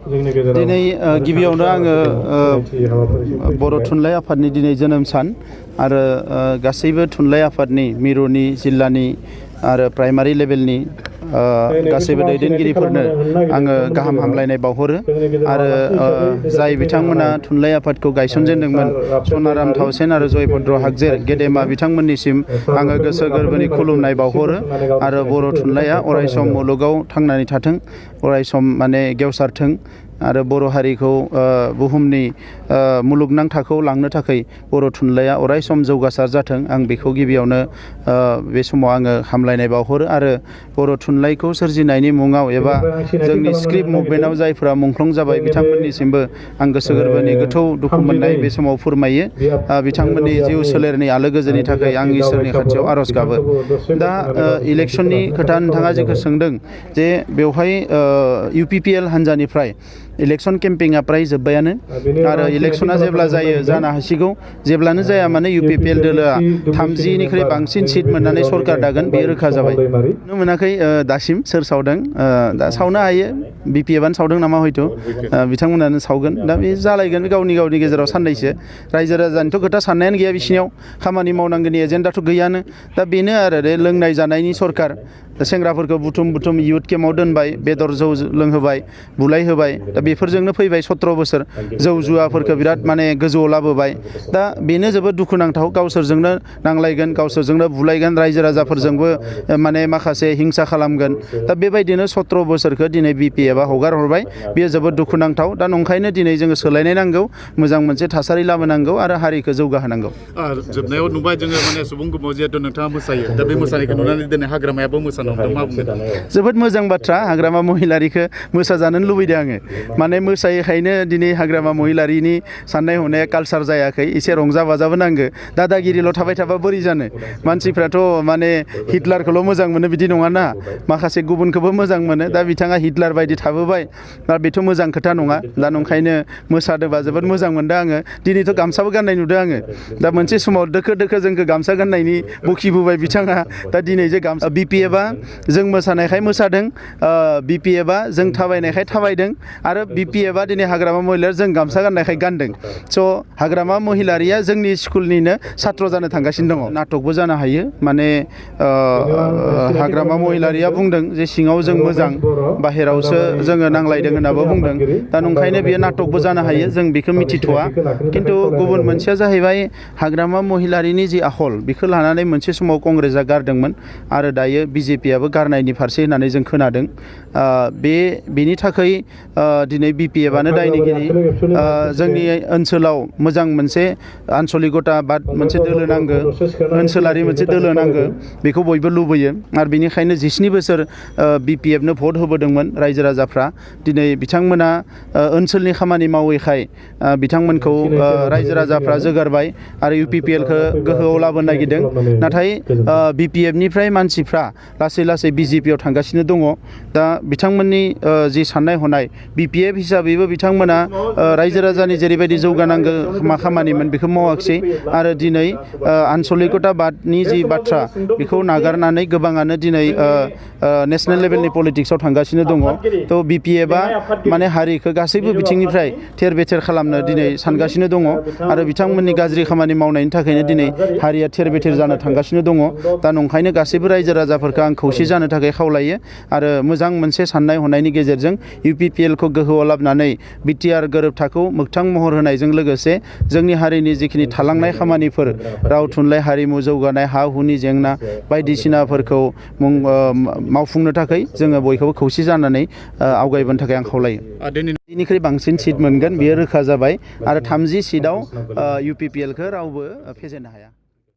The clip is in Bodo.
दिनै गिबियावनो आङो बर' थुनलाइ आफादनि दिनै जोनोम सान आरो गासैबो थुनलाइ आफादनि मिरुनि जिल्लानि आरो प्राइमारि लेभेलनि गासैबो दैदेनगिरिफोरनो आङो गाहाम हामलायनाय बावहरो आरो जाय बिथांमोना थुनलाइ आफादखौ गायसनजेनदोंमोन सनाराम थाउसेन आरो जयभद्र हागजेर गेदेमा बिथांमोननिसिम आङो गोसो गोरबोनि खुलुमनाय बावहरो आरो बर' थुनलाइया अरायसम मुलुगाव थांनानै थाथों अरायसम माने गेवसारथों आरो बर' हारिखौ बुहुमनि मुलुगनां थाखोआव लांनो थाखाय बर' थुनलाइया अरायसम जौगासार जाथों आं बेखौ गिबियावनो बे समाव आङो हामलायनाय बावहरो आरो बर' थुनलाइखौ सोरजिनायनि मुङाव एबा जोंनि स्क्रिप्ट मुभमेन्टआव जायफोरा मुंख्लं जाबाय बिथांमोननिसिमबो आं गोसो गोरबोनि गोथौ दुखु मोननाय बे समाव फोरमायो बिथांमोननि जिउ सोलेरनि आलो गोजोननि थाखाय आं इसोरनि खाथियाव आर'ज गाबो दा इलेक्सननि खोथा नोंथाङा जेखौ सोंदों जे बेवहाय UPPL हान्जानिफ्राय इलेक्सन केम्पेइना प्राय जोब्बायानो आरो इलेक्सना जेब्ला जायो जानो हासिगौ जेब्लानो जाया माने UPPL दोलोआ 30निख्रुइ बांसिन सिट मोननानै सरकार दागोन बेयो रोखा जाबाय नुनो मोनाखै दासिम सोर सावदों दा सावनो हायो BPFआनो सावदों नामा हयथ' बिथांमोनानो सावगोन दा बे जालायगोन गावनि गेजेराव साननैसो रायजो राजानिथ' खोथा साननायानो गैया बिसिनियाव खामानि मावनांगौनि एजेन्डाथ' गैयानो दा बेनो आरो लोंनाय जानायनि सरकार सेंग्राफोरखौ बुथुम इयुथ केम्पआव दोनबाय बेदर जौ लोंहोबाय बुलायहोबाय दा बेफोरजोंनो फैबाय 17 बोसोर जौ जुवाफोरखौ बिराद माने गोजौआव लाबोबाय दा बेनो जोबोद दुखुनांथाव गावसोरजोंनो नांलायगोन गावसोरजोंनो बुलायगोन रायजो राजाफोरजोंबो माने माखासे हिंसा खालामगोन दा बेबायदिनो 17 बोसोरखौ दिनै BPFआ हगार हरबाय बेयो जोबोद दुखुनांथाव दा नंखायनो दिनै जोङो सोलायनाय नांगौ मोजां मोनसे थासारि लाबोनांगौ आरो हारिखौ जौगाहोनांगौ जोबनायाव नुबाय जोङो माने सुबुं गुमाव जिहेतु नोंथाङा मोसायो दा बे मोसानायखौ नुनानै दिनै हाग्रामायाबो जोबोद मोजां बाथ्रा हाग्रामा महिलारिखौ मोसाजानो लुबैदों आङो माने मोसायैखायनो दिनै हाग्रामा महिलारिनि साननाय हनाया कालसार जायाखै एसे रंजा बाजाबो नांगो दादागिरिल' थाबाय थाबा बोरै जानो मानसिफ्राथ' माने हिटलारखौल' मोजां मोनो बिदि नङाना माखासे गुबुनखौबो मोजां मोनो दा बिथाङा हिटलार बायदि थाबोबाय दा बेथ' मोजां खोथा नङा दा नंखायनो मोसादोंबा जोबोद मोजां मोनदों आङो दिनैथ' गामसाबो गाननाय नुदों आङो दा मोनसे समाव दोखो जोंखौ गामसा गाननायनि बखिबोबाय बिथाङा दा दिनै जे गामसा BPFआ जों मोसानायखाय मोसादों BPFआ जों थाबायनायखाय थाबायदों आरो BPFआ दिनै हाग्रामा महिलारि जों गामसा गाननायखाय गानदों स' हाग्रामा महिलारिया जोंनि स्कुलनिनो सात्र जानो थांगासिनो दङ नाटकबो जानो हायो माने हाग्रामा महिलारिया बुंदों जे सिङाव जों मोजां बाहेरावसो जोङो नांलायदों होननाबो बुंदों दा नंखायनो बेयो नाटकबो जानो हायो जों बेखौ मिथिथ'वा खिन्थु गुबुन मोनसेया जाहैबाय हाग्रामा महिलारिनि जि आखल बेखौ लानानै मोनसे समाव कंग्रेसआ गारदोंमोन आरो दायो BJPआबो गारनायनि फारसे होननानै जों खोनादों बेनि थाखाय दिनै BPFआनो दायनिगिरि जोंनि ओनसोलाव मोजां मोनसे आन्सलिकताबाद मोनसे दोलो नांगौ ओनसोलारि मोनसे दोलो नांगौ बेखौ बयबो लुबैयो आरो बेनिखायनो 17 बोसोर BPFनो भट होबोदोंमोन रायजो राजाफ्रा दिनै बिथांमोना ओनसोलनि खामानि मावैखाय बिथांमोनखौ रायजो राजाफ्रा जोगारबाय आरो UPPLखौ गोहोआव लाबोनो नागिरदों नाथाय BPFनिफ्राय मानसिफ्रा लासै BJPआव थांगासिनो दङ दा बिथांमोननि जि साननाय हनाय BPF हिसाबैबो बिथांमोना रायजो राजानि जेरैबायदि जौगानांगौ मा खामानिमोन बेखौ मावाखिसै आरो दिनै आन्सलिकताबादनि जि बाथ्रा बेखौ नागारनानै गोबाङानो दिनै नेसनेल लेभेलनि पलिटिक्सआव थांगासिनो दङ थ' BPFआ माने हारिखौ गासैबो बिथिंनिफ्राय थेर बेथेर खालामनो दिनै सानगासिनो दङ आरो बिथांमोननि गाज्रि खामानि मावनायनि थाखायनो दिनै हारिया थेर बेथेर जानो थांगासिनो दङ दा नंखायनो गासैबो रायजो राजाफोरखौ आं खौसे जानो थाखाय खावलायो आरो मोजां मोनसे साननाय हनायनि गेजेरजों UPPLखौ गोहोआव लाबोनानै BTR गोरोबथाखौ मोगथां महर होनायजों लोगोसे जोंनि हारिनि जिखिनि थालांनाय खामानिफोर राव थुनलाइ हारिमु जौगानाय हा हुनि जेंना बायदिसिनाफोरखौ मावफुंनो थाखाय जोङो बयखौबो खौसे जानानै आवगायबोनो थाखाय आं खावलायो दिनैनिख्रुइ बांसिन सिट मोनगोन बेयो रोखा जाबाय आरो 30 सिटआव UPPLखौ रावबो फेजेननो हाया